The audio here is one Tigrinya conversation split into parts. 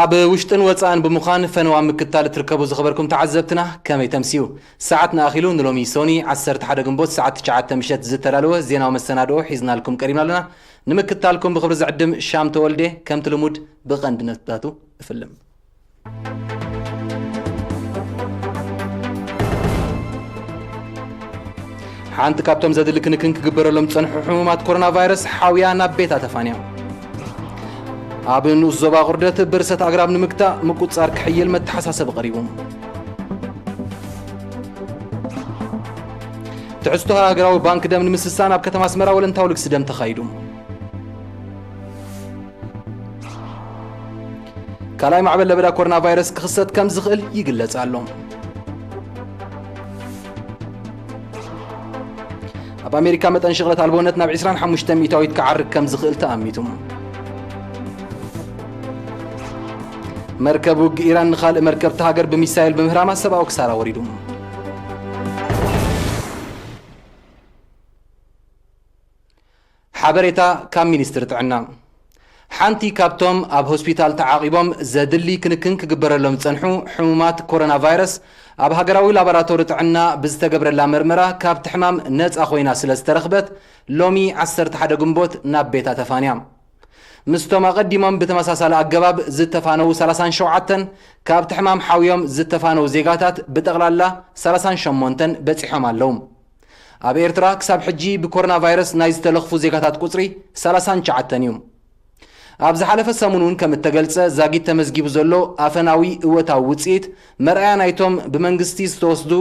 ኣብ ውሽጥን ወጻእን ብምዃን ፈነዋ ምክታል እትርከቡ ዝኸበርኩም ተዓዘብትና፣ ከመይ ተምስዩ? ሰዓት ንኣኺሉ ንሎሚ ሶኒ ዓሰርተ ሓደ ግንቦት ሰዓት ትሽዓተ ምሸት ዝተዳለወ ዜናዊ መሰናድኦ ሒዝናልኩም ቀሪብና ኣለና። ንምክታልኩም ብኽብሪ ዝዕድም ሻም ተወልዴ፣ ከምቲ ልሙድ ብቐንዲ ነጥብታቱ እፍልም። ሓንቲ ካብቶም ዘድሊ ክንክን ክግበረሎም ዝጸንሑ ሕሙማት ኮሮና ቫይረስ ሓውያ ናብ ቤታ ተፋንያ። ኣብ ንኡስ ዞባ ቁርደት ብርሰት ኣግራብ ንምግታእ ምቁጽጻር ክሕይል መተሓሳሰቢ ቀሪቡ። ትሕዝቶ ሃገራዊ ባንክ ደም ንምስሳን ኣብ ከተማ ኣስመራ ወለንታዊ ልግሲ ደም ተኻይዱ። ካልኣይ ማዕበል ለበዳ ኮሮና ቫይረስ ክኽሰት ከም ዝኽእል ይግለጽ ኣሎ። ኣብ ኣሜሪካ መጠን ሽቕለት ኣልቦነት ናብ ዕስራን ሓሙሽተ ሚእታዊት ክዓርግ ከም ዝኽእል ተኣሚቱ። መርከብ ውግእ ኢራን ንኻልእ መርከብቲ ሃገር ብሚሳይል ብምህራማ ሰብኣዊ ክሳራ ወሪዱ። ሓበሬታ ካብ ሚኒስትሪ ጥዕና። ሓንቲ ካብቶም ኣብ ሆስፒታል ተዓቒቦም ዘድሊ ክንክን ክግበረሎም ዝጸንሑ ሕሙማት ኮሮና ቫይረስ ኣብ ሃገራዊ ላቦራቶሪ ጥዕና ብዝተገብረላ መርመራ ካብቲ ሕማም ነጻ ኮይና ስለ ዝተረኽበት፣ ሎሚ ዓሰርተ ሓደ ግንቦት ናብ ቤታ ተፋንያ። ምስቶም ኣቐዲሞም ብተመሳሳሊ ኣገባብ ዝተፋነዉ ሰላሳን ሸውዓተን፣ ካብቲ ሕማም ሓውዮም ዝተፋነዉ ዜጋታት ብጠቕላላ ሰላሳን ሸሞንተን በጺሖም ኣለዉ። ኣብ ኤርትራ ክሳብ ሕጂ ብኮሮና ቫይረስ ናይ ዝተለኽፉ ዜጋታት ቁጽሪ ሰላሳን ትሽዓተን እዩ። ኣብ ዝሓለፈ ሰሙን እውን ከም እተገልጸ፣ ዛጊት ተመዝጊቡ ዘሎ ኣፈናዊ እወታዊ ውጽኢት መርኣያ ናይቶም ብመንግስቲ ዝተወስዱ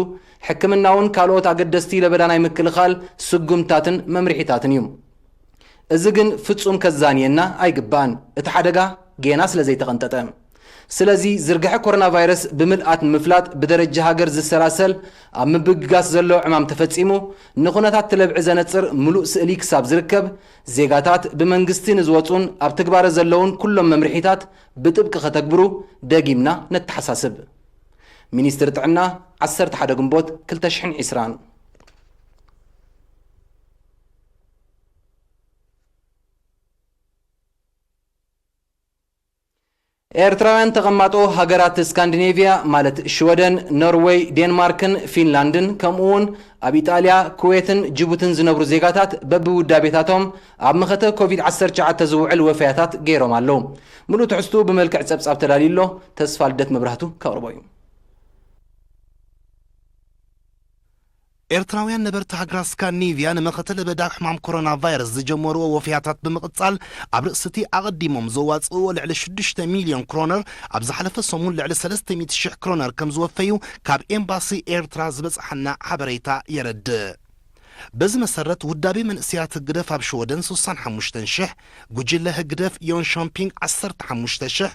ሕክምናውን ካልኦት ኣገደስቲ ለበዳ ናይ ምክልኻል ስጉምታትን መምርሒታትን እዩ። እዚ ግን ፍጹም ከዛንየና ኣይግባእን፣ እቲ ሓደጋ ጌና ስለ ዘይተቐንጠጠ። ስለዚ ዝርግሐ ኮሮና ቫይረስ ብምልኣት ንምፍላጥ ብደረጃ ሃገር ዝሰላሰል ኣብ ምብግጋስ ዘሎ ዕማም ተፈጺሙ፣ ንኹነታት እቲ ለብዒ ዘነጽር ምሉእ ስእሊ ክሳብ ዝርከብ፣ ዜጋታት ብመንግስቲ ንዝወጹን ኣብ ትግባረ ዘለዉን ኩሎም መምርሒታት ብጥብቂ ከተግብሩ ደጊምና ነተሓሳስብ። ሚኒስትሪ ጥዕና፣ ዓሰርተ ሓደ ግንቦት ክልተ ሽሕን ዕስራን። ኤርትራውያን ተቐማጦ ሃገራት ስካንዲኔቭያ ማለት ሽወደን፣ ኖርወይ፣ ዴንማርክን ፊንላንድን ከምኡ እውን ኣብ ኢጣልያ፣ ኩዌትን ጅቡትን ዝነብሩ ዜጋታት በብውዳቤታቶም ኣብ መኸተ ኮቪድ ዓሰርተ ትሽዓተ ዝውዕል ወፈያታት ገይሮም ኣለዉ። ምሉእ ትሕዝትኡ ብመልክዕ ጸብጻብ ተዳልዩ ኣሎ። ተስፋ ልደት መብራህቱ ከቕርቦ እዩ። ኤርትራውያን ነበርቲ ሃገራት ስካንዲኔቭያ ንመኸተ ለበዳ ሕማም ኮሮና ቫይረስ ዝጀመርዎ ወፍያታት ብምቕጻል፣ ኣብ ርእሲ እቲ ኣቐዲሞም ዘዋጽእዎ ልዕሊ ሽዱሽተ ሚልዮን ክሮነር፣ ኣብ ዝሓለፈ ሰሙን ልዕሊ ሰለስተ ሚእቲ ሽሕ ክሮነር ከም ዝወፈዩ ካብ ኤምባሲ ኤርትራ ዝበጽሓና ሓበሬታ የረድእ። በዚ መሰረት፣ ውዳቤ መንእሰያት ህግደፍ ኣብ ሽወደን ስሳን ሓሙሽተን ሽሕ፣ ጉጅለ ህግደፍ ዮንሾምፒንግ ዓሰርተ ሓሙሽተ ሽሕ፣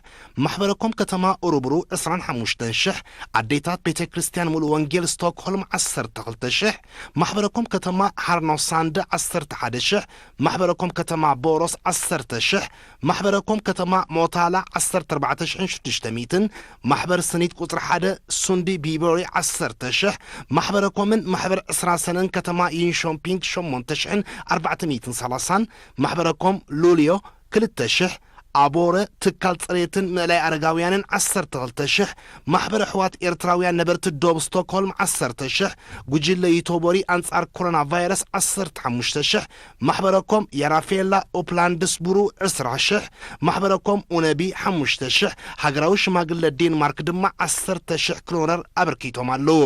ማሕበረኮም ከተማ ኡሩብሩ ዕስራን ሓሙሽተን ሽሕ፣ ኣዴታት ቤተ ክርስቲያን ሙሉ ወንጌል ስቶክሆልም ዓሰርተ ክልተ ሽሕ፣ ማሕበረኮም ከተማ ሃርኖሳንድ ዓሰርተ ሓደ ሽሕ፣ ማሕበረኮም ከተማ ቦሮስ ዓሰርተ ሽሕ፣ ማሕበረኮም ከተማ ሞታላ ዓሰርተ ኣርባዕተ ሽሕን ሽዱሽተ ሚእትን፣ ማሕበር ስኒት ቁጽሪ ሓደ ሱንዲ ቢቦሪ ዓሰርተ ሽሕ፣ ማሕበረኮምን ማሕበር ዕስራ ሰነን ከተማ ዩንሾምፒንግ ሸሞንተ ሽሕን ኣርባዕተ ሚእትን ሰላሳን፣ ማሕበረኮም ሉልዮ ክልተ ሽሕ፣ ኣቦረ ትካል ጽሬትን ምእላይ ኣረጋውያንን ዓሰርተ ክልተ ሽሕ፣ ማሕበር ኣሕዋት ኤርትራውያን ነበርቲ ዶብ ስቶክሆልም ዓሰርተ ሽሕ፣ ጉጅለ ዩቶቦሪ ኣንጻር ኮሮና ቫይረስ ዓሰርተ ሓሙሽተ ሽሕ፣ ማሕበረኮም የራፌላ ኡፕላንድስቡሩ ዕስራ ሽሕ፣ ማሕበረኮም ኡነቢ ሓሙሽተ ሽሕ፣ ሃገራዊ ሽማግለ ዴንማርክ ድማ ዓሰርተ ሽሕ ክሮነር ኣበርኪቶም ኣለዉ።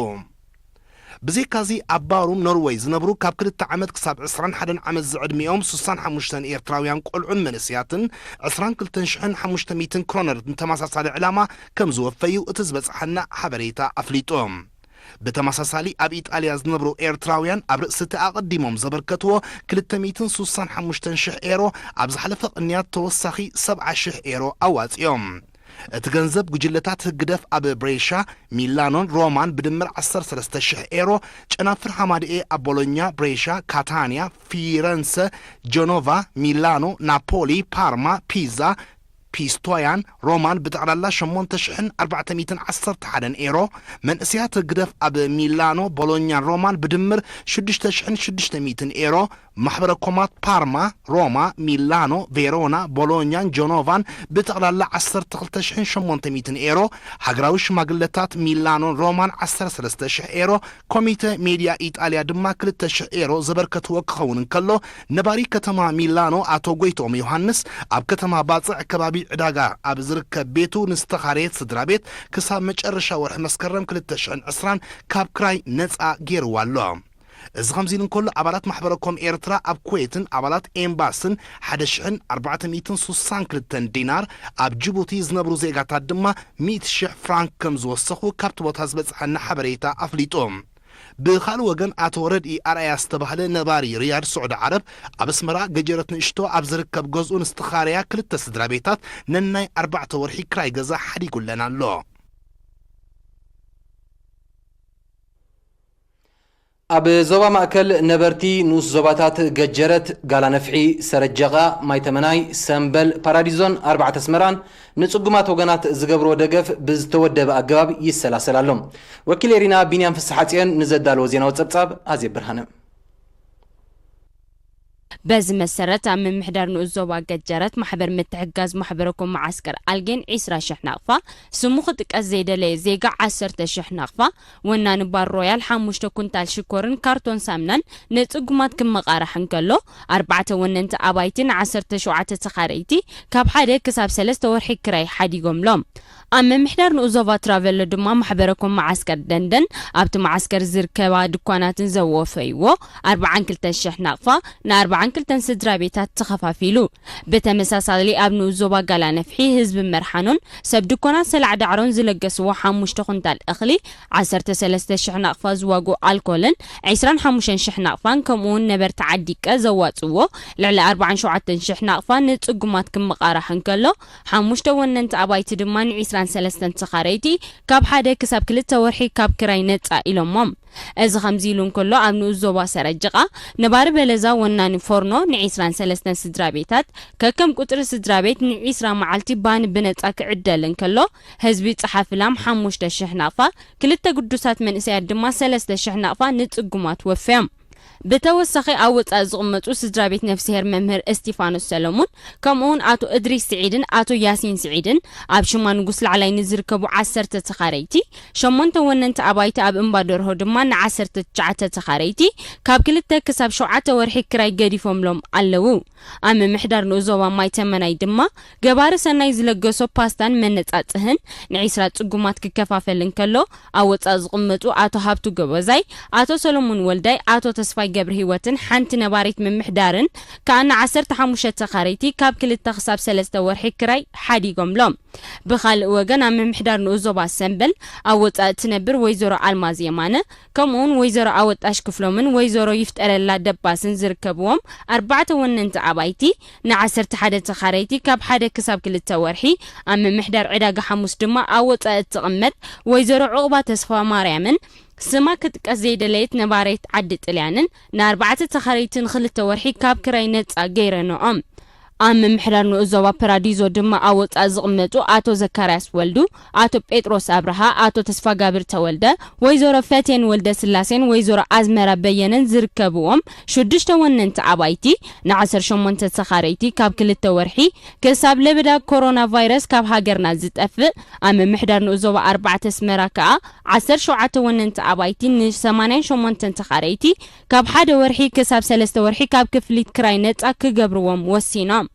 ብዘይካዚ ኣብ ባሩም ኖርወይ ዝነብሩ ካብ ክልተ ዓመት ክሳብ ዕስራን ሓደን ዓመት ዝዕድሚኦም ስሳን ሓሙሽተን ኤርትራውያን ቆልዑን መንእሰያትን ዕስራን ክልተን ሽሕን ሓሙሽተ ሚእትን ክሮነር ንተመሳሳሊ ዕላማ ከም ዝወፈዩ እቲ ዝበጽሓና ሓበሬታ ኣፍሊጡ። ብተመሳሳሊ ኣብ ኢጣልያ ዝነብሩ ኤርትራውያን ኣብ ርእሲ እቲ ኣቐዲሞም ዘበርከትዎ ክልተ ሚእትን ስሳን ሓሙሽተን ሽሕ ኤሮ ኣብ ዝሓለፈ ቅንያት ተወሳኺ ሰብዓ ሽሕ ኤሮ ኣዋጺኦም። እቲ ገንዘብ ጉጅለታት ህግደፍ ኣብ ብሬሻ፣ ሚላኖን ሮማን ብድምር ዓሰርተ ሰለስተ ሽሕ ኤሮ፣ ጨናፍር ሃማድኤ ኣብ ቦሎኛ፣ ብሬሻ፣ ካታንያ፣ ፊረንሰ፣ ጀኖቫ፣ ሚላኖ፣ ናፖሊ፣ ፓርማ፣ ፒዛ፣ ፒስቶያን ሮማን ብጠቕላላ ሸሞንተ ሽሕን ኣርባዕተ ሚእትን ዓሰርተ ሓደን ኤሮ፣ መንእሰያት ህግደፍ ኣብ ሚላኖ፣ ቦሎኛን ሮማን ብድምር ሽዱሽተ ሽሕን ሽዱሽተ ሚእትን ኤሮ፣ ማሕበረ ኮማት ፓርማ፣ ሮማ፣ ሚላኖ፣ ቬሮና፣ ቦሎኛን ጀኖቫን ብጠቕላላ ዓሰርተ ክልተ ሽሕን ሸሞንተ ሚእትን ኤሮ፣ ሃገራዊ ሽማግለታት ሚላኖን ሮማን ዓሰርተ ሰለስተ ሽሕ ኤሮ፣ ኮሚተ ሜድያ ኢጣልያ ድማ ክልተ ሽሕ ኤሮ ዘበርከትዎ ክኸውን እንከሎ፣ ነባሪ ከተማ ሚላኖ ኣቶ ጎይትኦም ዮሃንስ ኣብ ከተማ ባጽዕ ከባቢ ዕዳጋ ኣብ ዝርከብ ቤቱ ንዝተኻረየት ስድራ ቤት ክሳብ መጨረሻ ወርሒ መስከረም ክልተ ሽሕን ዕስራን ካብ ክራይ ነጻ ገይርዋ ኣሎ። እዚ ከምዚ ኢሉ እንከሎ፣ ኣባላት ማሕበረ ኮም ኤርትራ ኣብ ኩዌትን ኣባላት ኤምባስን ሓደ ሽሕን ኣርባዕተ ሚእትን ሱሳን ክልተን ዲናር፣ ኣብ ጅቡቲ ዝነብሩ ዜጋታት ድማ ሚእቲ ሽሕ ፍራንክ ከም ዝወሰኹ ካብቲ ቦታ ዝበጽሐና ሓበሬታ ኣፍሊጡ። ብኻልእ ወገን፣ ኣቶ ረድኢ ኣርኣያ ዝተባህለ ነባሪ ሪያድ ስዑዲ ዓረብ፣ ኣብ ኣስመራ ገጀረት ንእሽቶ ኣብ ዝርከብ ገዝኡ ንዝተኻረያ ክልተ ስድራ ቤታት ነናይ ኣርባዕተ ወርሒ ክራይ ገዛ ሓዲጉለን ኣሎ። ኣብ ዞባ ማእከል ነበርቲ ንኡስ ዞባታት ገጀረት፣ ጋላነፍሒ፣ ሰረጀቓ፣ ማይተመናይ፣ ሰምበል፣ ፓራዲዞን ኣርባዕተ ኣስመራን ንጽጉማት ወገናት ዝገብርዎ ደገፍ ብዝተወደበ ኣገባብ ይሰላሰል ኣሎ። ወኪል ኤሪና ቢንያም ፍስሓጽዮን ንዘዳለዎ ዜናዊ ጸብጻብ ኣዜብ ብርሃነ። በዚ መሰረት፣ ኣብ ምምሕዳር ንኡስ ዞባ ገጀረት ማሕበር ምትሕግጋዝ ማሕበረኮም መዓስከር ኣልጌን ዒስራ ሽሕ ናቕፋ፣ ስሙ ክጥቀስ ዘይደለየ ዜጋ ዓሰርተ ሽሕ ናቕፋ፣ ወናኒ ባር ሮያል ሓሙሽተ ኩንታል ሽኮርን ካርቶን ሳምናን ንጽጉማት ክመቓራሕ እንከሎ፣ ኣርባዕተ ወነንቲ ኣባይቲ ንዓሰርተ ሸውዓተ ተኻረይቲ ካብ ሓደ ክሳብ ሰለስተ ወርሒ ክራይ ሓዲጎምሎም። ኣብ ምምሕዳር ንኡስ ዞባ ትራቨሎ ድማ ማሕበረኮም መዓስከር ደንደን ኣብቲ መዓስከር ዝርከባ ድኳናትን ዘወፈይዎ ኣርባዓን ክልተን ሽሕ ናቕፋ ንኣርባዓን ክልተን ስድራ ቤታት ተኸፋፊሉ። ብተመሳሳሊ ኣብ ንኡስ ዞባ ጋላነፍሒ ህዝቢ መርሓኖን ሰብ ድኳናት ሰላዕ ዳዕሮን ዝለገስዎ ሓሙሽተ ኩንታል እኽሊ፣ ዓሰርተ ሰለስተ ሽሕ ናቕፋ ዝዋግኡ ኣልኮልን ዒስራን ሓሙሽተን ሽሕ ናቕፋን ከምኡውን ነበርቲ ዓዲቀ ዘዋጽዎ ልዕሊ ኣርባዓን ሸውዓተን ሽሕ ናቕፋ ንጽጉማት ክመቓራሕ እንከሎ፣ ሓሙሽተ ወነንቲ ኣባይቲ ድማ ንዒስራን ሰለስተን ተኻረይቲ ካብ ሓደ ክሳብ ክልተ ወርሒ ካብ ክራይ ነጻ ኢሎሞም። እዚ ከምዚ ኢሉ እንከሎ፣ ኣብ ንኡስ ዞባ ሰረጅቓ ነባሪ በለዛ ወናኒ ፎርኖ ንዒስራን ሰለስተን ስድራ ቤታት ከከም ቁጽሪ ስድራ ቤት ንዒስራ መዓልቲ ባኒ ብነጻ ክዕደል እንከሎ፣ ህዝቢ ጸሓፊላም ሓሙሽተ ሽሕ ናቕፋ፣ ክልተ ግዱሳት መንእሰያት ድማ ሰለስተ ሽሕ ናቕፋ ንጽጉማት ወፈዮም። ብተወሳኺ ኣብ ወጻኢ ዝቕመጡ ስድራ ቤት ነፍስሄር መምህር እስቲፋኖስ ሰለሙን፣ ከምኡውን ኣቶ እድሪስ ስዒድን ኣቶ ያሲን ስዒድን ኣብ ሽማ ንጉስ ላዕላይ ንዝርከቡ ዓሰርተ ተኻረይቲ፣ ሸሞንተ ወነንቲ ኣባይቲ ኣብ እምባ ደርሆ ድማ ንዓሰርተ ትሽዓተ ተኻረይቲ ካብ ክልተ ክሳብ ሸውዓተ ወርሒ ክራይ ገዲፎምሎም ኣለዉ። ኣብ ምምሕዳር ንኡስ ዞባ ማይ ተመናይ ድማ ገባሪ ሰናይ ዝለገሶ ፓስታን መነጻጽህን ንዒስራ ጽጉማት ክከፋፈል እንከሎ፣ ኣብ ወጻኢ ዝቕመጡ ኣቶ ሃብቱ ገበዛይ፣ ኣቶ ሰሎሙን ወልዳይ፣ ኣቶ ተስፋይ ገብረሂወትን ሓንቲ ነባሪት ምምሕዳርን ከኣ ንዓሰርተ ሓሙሽተ ተኻረይቲ ካብ ክልተ ክሳብ ሰለስተ ወርሒ ክራይ ሓዲጎምሎም። ብኻልእ ወገን፣ ኣብ ምምሕዳር ንኡስ ዞባ ሰምበል ኣብ ወጻኢ እትነብር ወይዘሮ ኣልማዝ የማነ፣ ከምኡውን ወይዘሮ ኣወጣሽ ክፍሎምን ወይዘሮ ይፍጠረላ ደባስን ዝርከብዎም ኣርባዕተ ወነንቲ ኣባይቲ ንዓሰርተ ሓደ ተኻረይቲ ካብ ሓደ ክሳብ ክልተ ወርሒ ኣብ ምምሕዳር ዕዳጋ ሓሙስ ድማ ኣብ ወጻኢ እትቕመጥ ወይዘሮ ዑቕባ ተስፋ ማርያምን ስማ ክጥቀስ ዘይደለየት ነባሪት ዓዲ ጥልያንን ንኣርባዕተ ተኻረይትን ክልተ ወርሒ ካብ ክራይ ነጻ ገይረንኦም። ኣብ ምምሕዳር ንኡስ ዞባ ፓራዲዞ ድማ ኣብ ወጻኢ ዝቕመጡ ኣቶ ዘካርያስ ወልዱ፣ ኣቶ ጴጥሮስ ኣብርሃ፣ ኣቶ ተስፋጋብር ተወልደ፣ ወይዘሮ ፈቴን ወልደ ስላሴን ወይዘሮ ኣዝመራ በየነን ዝርከብዎም ሽዱሽተ ወነንቲ ኣባይቲ ንዓሰርተ ሸሞንተ ተኻረይቲ ካብ ክልተ ወርሒ ክሳብ ለበዳ ኮሮና ቫይረስ ካብ ሃገርና ዝጠፍእ ኣብ ምምሕዳር ንኡስ ዞባ ኣርባዕተ ኣስመራ ከኣ ዓሰርተ ሸውዓተ ወነንቲ ኣባይቲ ንሰማንያን ሸሞንተን ተኻረይቲ ካብ ሓደ ወርሒ ክሳብ ሰለስተ ወርሒ ካብ ክፍሊት ክራይ ነጻ ክገብርዎም ወሲኖም።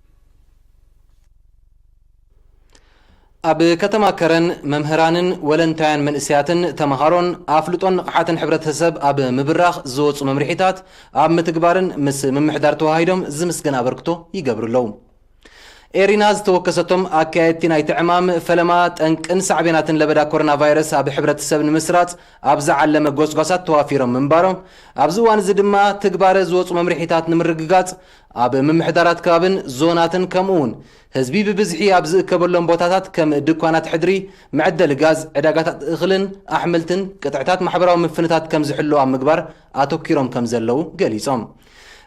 ኣብ ከተማ ከረን መምህራንን ወለንታውያን መንእሰያትን ተመሃሮን ኣፍልጦን ንቕሓትን ሕብረተሰብ ኣብ ምብራኽ ዝወጹ መምርሒታት ኣብ ምትግባርን ምስ ምምሕዳር ተዋሂዶም ዝምስገን ኣበርክቶ ይገብሩ ኣለዉ። ኤሪና ዝተወከሰቶም ኣካየድቲ ናይቲ ዕማም ፈለማ ጠንቅን ሳዕቤናትን ለበዳ ኮሮና ቫይረስ ኣብ ሕብረተሰብ ንምስራጽ ኣብ ዝዓለመ ጎስጓሳት ተዋፊሮም ምንባሮም፣ ኣብዚ እዋን እዚ ድማ ትግባረ ዝወጹ መምርሒታት ንምርግጋጽ ኣብ ምምሕዳራት ከባብን ዞናትን ከምኡ እውን ህዝቢ ብብዝሒ ኣብ ዝእከበሎም ቦታታት ከም ድኳናት ሕድሪ፣ መዐደሊ ጋዝ፣ ዕዳጋታት እኽልን ኣሕምልትን፣ ቅጥዕታት ማሕበራዊ ምፍንታት ከም ዝሕሉ ኣብ ምግባር ኣተኲሮም ከም ዘለዉ ገሊጾም።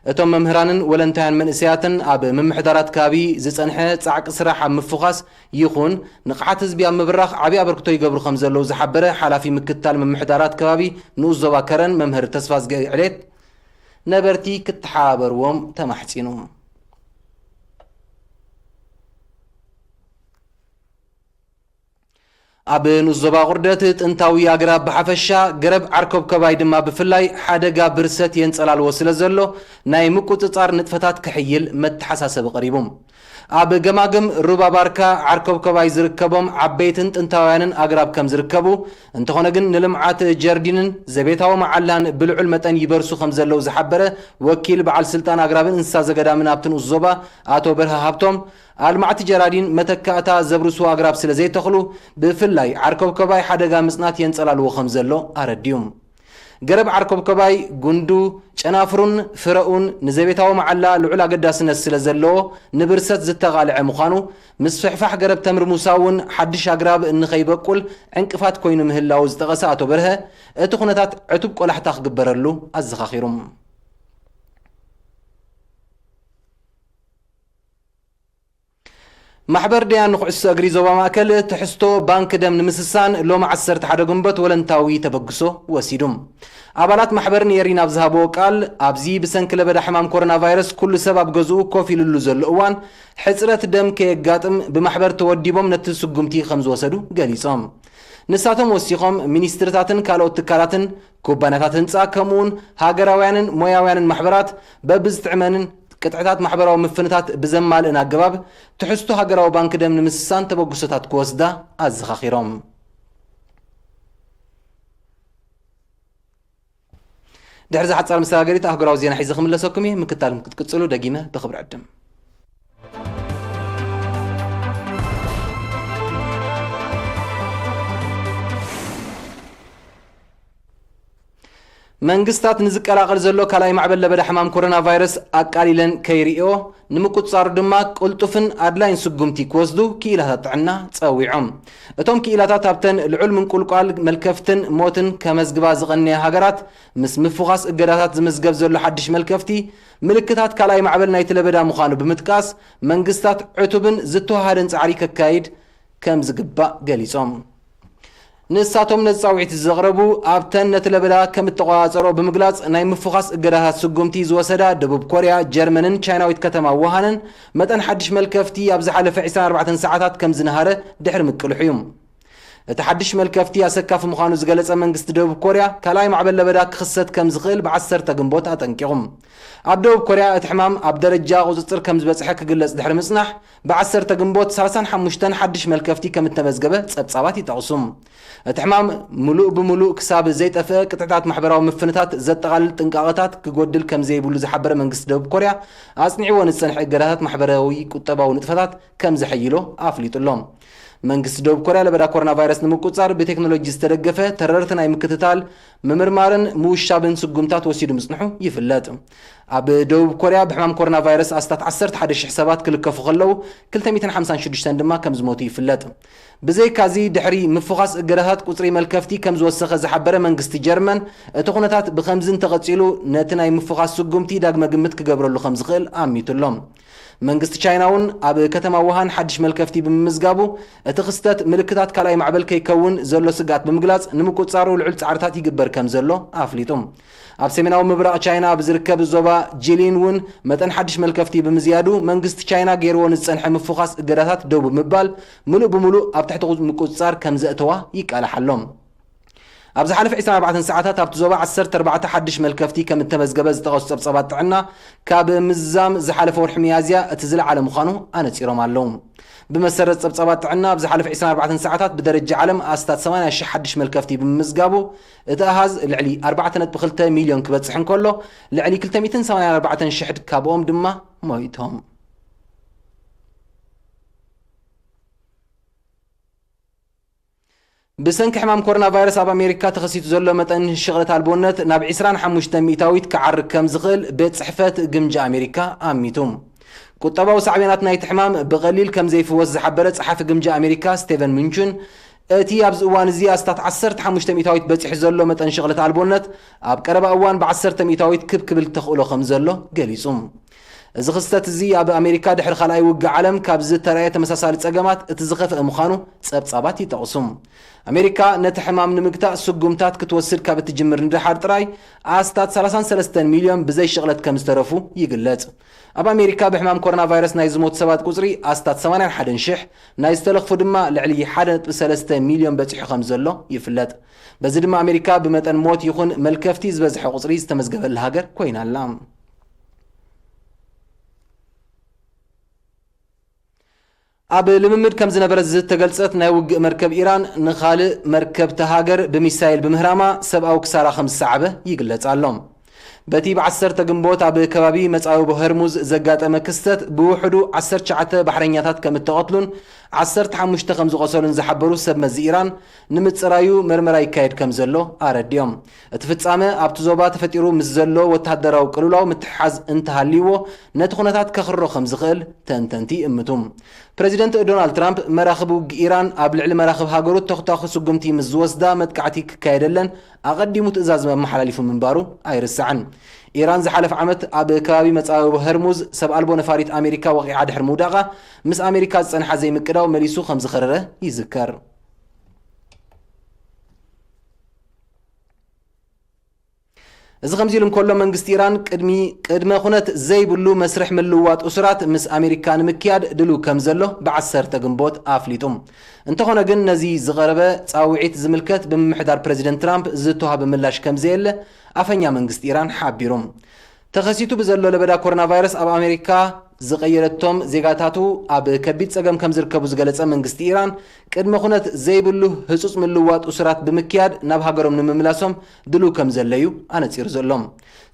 እቶም መምህራንን ወለንታውያን መንእሰያትን ኣብ ምምሕዳራት ከባቢ ዝጸንሐ ጻዕቂ ስራሕ ኣብ ምፍዃስ ይኹን ንቕሓት ህዝቢ ኣብ ምብራኽ ዓቢ ኣበርክቶ ይገብሩ ከም ዘለዉ ዝሓበረ ሓላፊ ምክትታል ምምሕዳራት ከባቢ ንኡስ ዞባ ከረን መምህር ተስፋዝጊ ዕሌት፣ ነበርቲ ክተሓባበርዎም ተማሕጺኑ። ኣብ ንኡስ ዞባ ቁርደት ጥንታዊ ኣግራብ ብሓፈሻ፣ ገረብ ዓርከብከባይ ድማ ብፍላይ ሓደጋ ብርሰት የንጸላልዎ ስለ ዘሎ፣ ናይ ምቁጽጻር ንጥፈታት ክሕይል መተሓሳሰቢ ቀሪቡ። ኣብ ገማግም ሩባ ባርካ ዓርከብከባይ ዝርከቦም ዓበይትን ጥንታውያንን ኣግራብ ከም ዝርከቡ፣ እንተኾነ ግን ንልምዓት ጀርዲንን ዘቤታዊ መዓላን ብልዑል መጠን ይበርሱ ከም ዘለዉ ዝሓበረ ወኪል በዓል ስልጣን ኣግራብን እንስሳ ዘገዳምን ኣብቲ ንኡስ ዞባ ኣቶ በርሀ ሃብቶም፣ ኣልማዕቲ ጀራዲን መተካእታ ዘብርሱ ኣግራብ ስለ ዘይተኽሉ፣ ብፍላይ ዓርከብከባይ ሓደጋ ምጽናት የንጸላልዎ ከም ዘሎ ኣረዲኡ። ገረብ ዓርከብከባይ ጉንዱ፣ ጨናፍሩን ፍረኡን ንዘቤታዊ መዓላ ልዑል ኣገዳስነት ስለ ዘለዎ፣ ንብርሰት ዝተቓልዐ ምዃኑ፣ ምስፍሕፋሕ ገረብ ተምሪ ሙሳ እውን ሓድሽ ኣግራብ ንኸይበቁል ዕንቅፋት ኮይኑ ምህላዉ ዝጠቐሰ ኣቶ በርሀ፣ እቲ ኩነታት ዕቱብ ቆላሕታ ክግበረሉ ኣዘኻኺሩ። ማሕበር ደያን ንኩዕሶ እግሪ ዞባ ማእከል ትሕዝቶ ባንክ ደም ንምስሳን ሎሚ ዓሰርተ ሓደ ግንቦት ወለንታዊ ተበግሶ ወሲዱ። ኣባላት ማሕበር ንኤሪና ኣብ ዝሃብዎ ቃል፣ ኣብዚ ብሰንኪ ለበዳ ሕማም ኮሮና ቫይረስ ኩሉ ሰብ ኣብ ገዝኡ ኮፍ ኢሉሉ ዘሎ እዋን፣ ሕጽረት ደም ከየጋጥም ብማሕበር ተወዲቦም ነቲ ስጉምቲ ከም ዝወሰዱ ገሊጾም። ንሳቶም ወሲኾም፣ ሚኒስትርታትን ካልኦት ትካላትን፣ ኩባንያታት ህንጻ፣ ከምኡውን ሃገራውያንን ሞያውያንን ማሕበራት በብዝጥዕመንን ቅጥዕታት ማሕበራዊ ምፍንታት ብዘማልእን ኣገባብ ትሕዝቶ ሃገራዊ ባንክ ደም ንምስሳን ተበግሶታት ክወስዳ ኣዘኻኺሮም። ድሕሪ ዝሓጻር መሰጋገሪት ኣህጉራዊ ዜና ሒዘ ክምለሰኩም እየ። ምክታል ክትቅጽሉ ደጊመ ብኽብሪ ዕድም። መንግስታት ንዝቀላቐል ዘሎ ካልኣይ ማዕበል ለበዳ ሕማም ኮሮና ቫይረስ ኣቃሊለን ከይርእዮ ንምቁጽጻሩ ድማ ቅልጡፍን ኣድላይን ስጉምቲ ክወስዱ ክኢላታት ጥዕና ጸዊዖም። እቶም ክኢላታት ኣብተን ልዑል ምንቁልቋል መልከፍትን ሞትን ከመዝግባ ዝቐነያ ሃገራት ምስ ምፍዃስ እገዳታት ዝምዝገብ ዘሎ ሓድሽ መልከፍቲ ምልክታት ካልኣይ ማዕበል ናይቲ ለበዳ ምዃኑ ብምጥቃስ መንግስታት ዕቱብን ዝተወሃደን ጻዕሪ ከካይድ ከም ዝግባእ ገሊጾም። ንሳቶም ነዚ ጻውዒት ዘቕረቡ ኣብተን ነቲ ለበዳ ከም እተቖጻጸርኦ ብምግላጽ ናይ ምፍዃስ እገዳታት ስጉምቲ ዝወሰዳ ደቡብ ኮርያ፣ ጀርመንን ቻይናዊት ከተማ ውሃንን መጠን ሓድሽ መልከፍቲ ኣብ ዝሓለፈ ዕስራን ኣርባዕተን ሰዓታት ከም ዝነሃረ ድሕሪ ምቅልሑ እዩ። እቲ ሓድሽ መልከፍቲ ኣሰካፊ ምዃኑ ዝገለጸ መንግስቲ ደቡብ ኮርያ፣ ካልኣይ ማዕበል ለበዳ ክኽሰት ከም ዝኽእል ብዓሰርተ ግንቦት ኣጠንቂቑ። ኣብ ደቡብ ኮርያ እቲ ሕማም ኣብ ደረጃ ቁጽጽር ከም ዝበጽሐ ክግለጽ ድሕሪ ምጽናሕ፣ ብዓሰርተ ግንቦት ሰላሳን ሓሙሽተን ሓድሽ መልከፍቲ ከም እተመዝገበ ጸብጻባት ይጠቕሱ። እቲ ሕማም ምሉእ ብምሉእ ክሳብ ዘይጠፍአ ቅጥዕታት ማሕበራዊ ምፍንታት ዘጠቓልል ጥንቃቐታት ክጎድል ከም ዘይብሉ ዝሓበረ መንግስቲ ደቡብ ኮርያ፣ ኣጽኒዕዎ ንዝጸንሐ እገዳታት ማሕበራዊ ቁጠባዊ ንጥፈታት ከም ዘሐይሎ ኣፍሊጡ ኣሎ። መንግስቲ ደቡብ ኮርያ ለበዳ ኮሮና ቫይረስ ንምቁጽጻር ብቴክኖሎጂ ዝተደገፈ ተረርቲ ናይ ምክትታል፣ ምምርማርን ምውሻብን ስጉምታት ወሲዱ ምጽንሑ ይፍለጥ። ኣብ ደቡብ ኮርያ ብሕማም ኮሮና ቫይረስ ኣስታት ዓሰርተ ሓደ ሽሕ ሰባት ክልከፉ ከለዉ፣ ክልተ ሚእትን ሓምሳን ሽዱሽተን ድማ ከም ዝሞቱ ይፍለጥ። ብዘይካዚ፣ ድሕሪ ምፍዃስ እገዳታት ቁጽሪ መልከፍቲ ከም ዝወሰኸ ዝሓበረ መንግስቲ ጀርመን፣ እቲ ኩነታት ብኸምዚ እንተቐጺሉ፣ ነቲ ናይ ምፍዃስ ስጉምቲ ዳግመ ግምት ክገብረሉ ከም ዝኽእል ኣሚቱ ኣሎ። መንግስቲ ቻይና እውን ኣብ ከተማ ውሃን ሓድሽ መልከፍቲ ብምምዝጋቡ፣ እቲ ክስተት ምልክታት ካልኣይ ማዕበል ከይከውን ዘሎ ስግኣት ብምግላጽ፣ ንምቁጽጻሩ ልዑል ጻዕርታት ይግበር ከም ዘሎ ኣፍሊጡ። ኣብ ሰሜናዊ ምብራቕ ቻይና ኣብ ዝርከብ ዞባ ጂሊን እውን መጠን ሓድሽ መልከፍቲ ብምዝያዱ፣ መንግስቲ ቻይና ገይርዎ ንዝጸንሐ ምፍዃስ እገዳታት ደው ብምባል፣ ምሉእ ብምሉእ ኣብ ትሕቲ ምቁጽጻር ከም ዘእተዋ ይቃላሕ ኣሎ። ኣብ ዝሓለፈ ዕስራን ኣርባዕተን ሰዓታት ኣብቲ ዞባ ዓሰርተ ኣርባዕተ ሓድሽ መልከፍቲ ከም እተመዝገበ ዝጠቐሱ ጸብጻባት ጥዕና፣ ካብ ምዝዛም ዝሓለፈ ወርሒ ሚያዝያ እቲ ዝለዓለ ምዃኑ ኣነጺሮም ኣለዉ። ብመሰረት ጸብጻባት ጥዕና፣ ኣብ ዝሓለፈ ዕስራን ኣርባዕተን ሰዓታት ብደረጃ ዓለም ኣስታት ሰማንያ ሽሕ ሓድሽ መልከፍቲ ብምምዝጋቡ፣ እቲ ኣሃዝ ልዕሊ ኣርባዕተ ነጥቢ ክልተ ሚልዮን ክበጽሕ እንከሎ፣ ልዕሊ ክልተ ሚእትን ሰማንያን ኣርባዕተን ሽሕ ካብኦም ድማ ሞይቶም። ብሰንኪ ሕማም ኮሮና ቫይረስ ኣብ ኣሜሪካ ተኸሲቱ ዘሎ መጠን ሽቕለት ኣልቦነት ናብ ዕስራን ሓሙሽተን ሚእታዊት ክዓርግ ከም ዝኽእል ቤት ጽሕፈት ግምጃ ኣሜሪካ ኣሚቱ። ቁጠባዊ ሳዕቤናት ናይቲ ሕማም ብቐሊል ከም ዘይፍወስ ዝሓበረ ጸሓፊ ግምጃ ኣሜሪካ ስቴቨን ምንቹን፣ እቲ ኣብዚ እዋን እዚ ኣስታት ዓሰርተ ሓሙሽተ ሚእታዊት በጺሑ ዘሎ መጠን ሽቕለት ኣልቦነት፣ ኣብ ቀረባ እዋን ብ10%ዊት ክብ ክብል ተኽእሎ ከም ዘሎ ገሊጹ። እዚ ክስተት እዚ ኣብ ኣሜሪካ ድሕሪ ካልኣይ ውግእ ዓለም ካብ ዝተራእየ ተመሳሳሊ ጸገማት እቲ ዝኸፍአ ምዃኑ ጸብጻባት ይጠቕሱ። ኣሜሪካ ነቲ ሕማም ንምግታእ ስጉምታት ክትወስድ ካብ እትጅምር ንደሓር ጥራይ ኣስታት ሰላሳን ሰለስተን ሚልዮን ብዘይ ሽቕለት ከም ዝተረፉ ይግለጽ። ኣብ ኣሜሪካ ብሕማም ኮሮና ቫይረስ ናይ ዝሞቱ ሰባት ቁጽሪ ኣስታት ሰማንያን ሓደን ሽሕ፣ ናይ ዝተለኽፉ ድማ ልዕሊ ሓደ ነጥቢ ሰለስተ ሚልዮን በጺሑ ከም ዘሎ ይፍለጥ። በዚ ድማ ኣሜሪካ ብመጠን ሞት ይኹን መልከፍቲ ዝበዝሐ ቁጽሪ ዝተመዝገበላ ሃገር ኮይና ኣላ። ኣብ ልምምድ ከም ዝነበረት ዝተገልጸት ናይ ውግእ መርከብ ኢራን ንኻልእ መርከብቲ ሃገር ብሚሳይል ብምህራማ ሰብኣዊ ክሳራ ከም ዝሰዓበ ይግለጽ ኣሎ። በቲ ብ10 ግንቦት ኣብ ከባቢ መጻብቦ ሆርሙዝ ዘጋጠመ ክስተት ብውሕዱ ዓሰርተ ትሽዓተ ባሕረኛታት ከም እተቐትሉን ዓሰርተ ሓሙሽተ ከም ዝቖሰሉን ዝሓበሩ ሰብ መዚ ኢራን፣ ንምጽራዩ መርመራ ይካየድ ከም ዘሎ ኣረዲኦም። እቲ ፍጻመ ኣብቲ ዞባ ተፈጢሩ ምስ ዘሎ ወተሃደራዊ ቅልውላው ምትሕሓዝ እንተሃልይዎ፣ ነቲ ኩነታት ከኽርሮ ከም ዝኽእል ተንተንቲ ይእምቱ። ፕረዚደንት ዶናልድ ትራምፕ መራኽብ ውግእ ኢራን ኣብ ልዕሊ መራኽብ ሃገሩ ተኹታኹ ስጉምቲ ምስ ዝወስዳ መጥቃዕቲ ክካየደለን ኣቐዲሙ ትእዛዝ ኣመሓላሊፉ ምንባሩ ኣይርሳዕን። ኢራን ዝሓለፈ ዓመት ኣብ ከባቢ መጻብቦ ሆርሙዝ ሰብ ኣልቦ ነፋሪት ኣሜሪካ ወቒዓ ድሕሪ ምውዳቓ፣ ምስ ኣሜሪካ ዝጸንሓ ዘይምቅዳው መሊሱ ከም ዝኸረረ ይዝከር። እዚ ከምዚ ኢሉ እንከሎ፣ መንግስቲ ኢራን ቅድሚ፣ ቅድመ ኩነት ዘይብሉ መስርሕ ምልውዋጥ እሱራት ምስ ኣሜሪካ ንምክያድ ድሉው ከም ዘሎ ብ10 ግንቦት ኣፍሊጡ። እንተኾነ ግን፣ ነዚ ዝቐረበ ጻውዒት ዝምልከት ብምምሕዳር ፕረዚደንት ትራምፕ ዝተዋህበ ምላሽ ከም ዘየለ ኣፈኛ መንግስቲ ኢራን ሓቢሩ። ተኸሲቱ ብዘሎ ለበዳ ኮሮና ቫይረስ ኣብ ኣሜሪካ ዝቐየረቶም ዜጋታቱ ኣብ ከቢድ ጸገም ከም ዝርከቡ ዝገለጸ መንግስቲ ኢራን፣ ቅድመ ኩነት ዘይብሉ ህጹጽ ምልዋጥ እሱራት ብምክያድ ናብ ሃገሮም ንምምላሶም ድሉው ከም ዘለዩ ኣነጺሩ ዘሎ።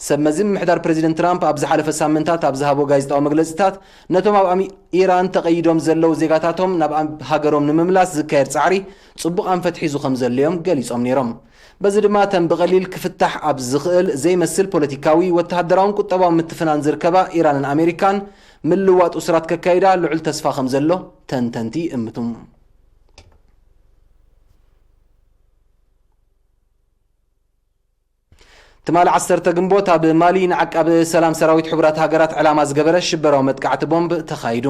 ሰብ መዚ ምምሕዳር ፕረዚደንት ትራምፕ ኣብ ዝሓለፈ ሳምንታት ኣብ ዝሃቦ ጋዜጣዊ መግለጺታት፣ ነቶም ኣብ ኣሚ-፣ ኢራን ተቐይዶም ዘለዉ ዜጋታቶም ናብ ኣም-፣ ሃገሮም ንምምላስ ዝካየድ ጻዕሪ ጽቡቕ ኣንፈት ሒዙ ከም ዘሎዮም ገሊጾም ነይሮም። በዚ ድማ፣ እተን ብቐሊል ክፍታሕ ኣብ ዝኽእል ዘይመስል ፖለቲካዊ፣ ወተሃደራውን ቁጠባውን ምትፍናን ዝርከባ ኢራንን ኣሜሪካን፣ ምልዋጥ እሱራት ከካይዳ ልዑል ተስፋ ከም ዘሎ ተንተንቲ ይእምቱ። ትማሊ ዓሰርተ ግንቦት ኣብ ማሊ ንዓቃቢ ሰላም ሰራዊት ሕቡራት ሃገራት ዕላማ ዝገበረ ሽበራዊ መጥቃዕቲ ቦምብ ተኻይዱ።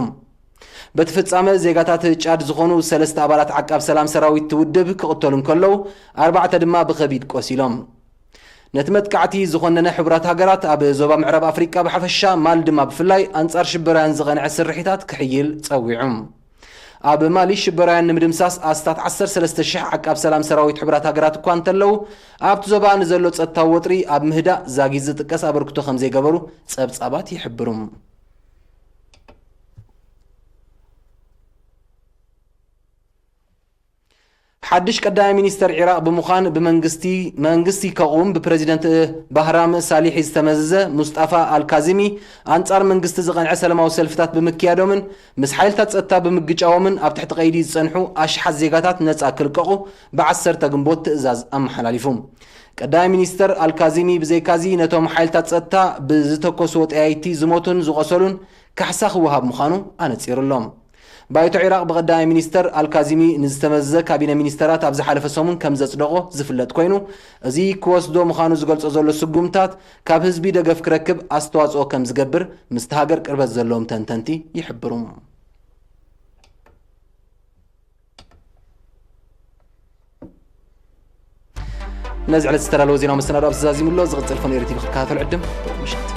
በቲ ፍጻመ፣ ዜጋታት ጫድ ዝኾኑ ሰለስተ ኣባላት ዓቃብ ሰላም ሰራዊት ውድብ ክቕተሉ እንከለዉ፣ ኣርባዕተ ድማ ብኸቢድ ቆሲሎም። ነቲ መጥቃዕቲ ዝኾነነ ሕቡራት ሃገራት፣ ኣብ ዞባ ምዕራብ ኣፍሪቃ ብሓፈሻ፣ ማሊ ድማ ብፍላይ፣ ኣንጻር ሽበራውያን ዝቐንዐ ስርሒታት ክሕይል ጸዊዑ። ኣብ ማሊ ሽበራውያን ንምድምሳስ ኣስታት ዓሰርተ ሰለስተ ሽሕ ዓቃብ ሰላም ሰራዊት ሕቡራት ሃገራት እኳ እንተለዉ፣ ኣብቲ ዞባ ንዘሎ ጸጥታዊ ወጥሪ ኣብ ምህዳእ ዛጊት ዝጥቀስ ኣበርክቶ ከም ዘይገበሩ ጸብጻባት ይሕብሩ። ሓድሽ ቀዳማይ ሚኒስተር ዒራቕ ብምዃን ብመንግስቲ፣ መንግስቲ ከቑም ብፕረዚደንት ባህራም ሳሊሒ ዝተመዘዘ ሙስጣፋ ኣልካዚሚ፣ ኣንጻር መንግስቲ ዝቐንዐ ሰላማዊ ሰልፍታት ብምክያዶምን ምስ ሓይልታት ጸጥታ ብምግጫዎምን ኣብ ትሕቲ ቀይዲ ዝጸንሑ ኣሽሓት ዜጋታት ነጻ ክልቀቑ ብ10 ግንቦት ትእዛዝ ኣመሓላሊፉ። ቀዳማይ ሚኒስተር ኣልካዚሚ ብዘይካዚ ነቶም ሓይልታት ጸጥታ ብዝተኮስዎ ጠያይቲ ዝሞቱን ዝቖሰሉን ካሕሳ ክወሃብ ምዃኑ ኣነጺሩ ኣሎ። ባይቶ ዒራቕ ብቐዳማይ ሚኒስተር ኣልካዚሚ ንዝተመዘዘ ካቢነ ሚኒስተራት ኣብ ዝሓለፈ ሰሙን ከም ዘጽደቖ ዝፍለጥ ኮይኑ፣ እዚ ክወስዶ ምዃኑ ዝገልጾ ዘሎ ስጉምታት ካብ ህዝቢ ደገፍ ክረክብ ኣስተዋጽኦ ከም ዝገብር ምስቲ ሃገር ቅርበት ዘለዎም ተንተንቲ ይሕብሩ። ነዚ ዕለት ዝተዳለወ ዜናዊ መሰናዶ ኣብዚ ዛዚሙ ኣሎ። ዝቕጽል ፈነው ኤሪ ቲቪ ክትከታተሉ ዕድም። ምሽት።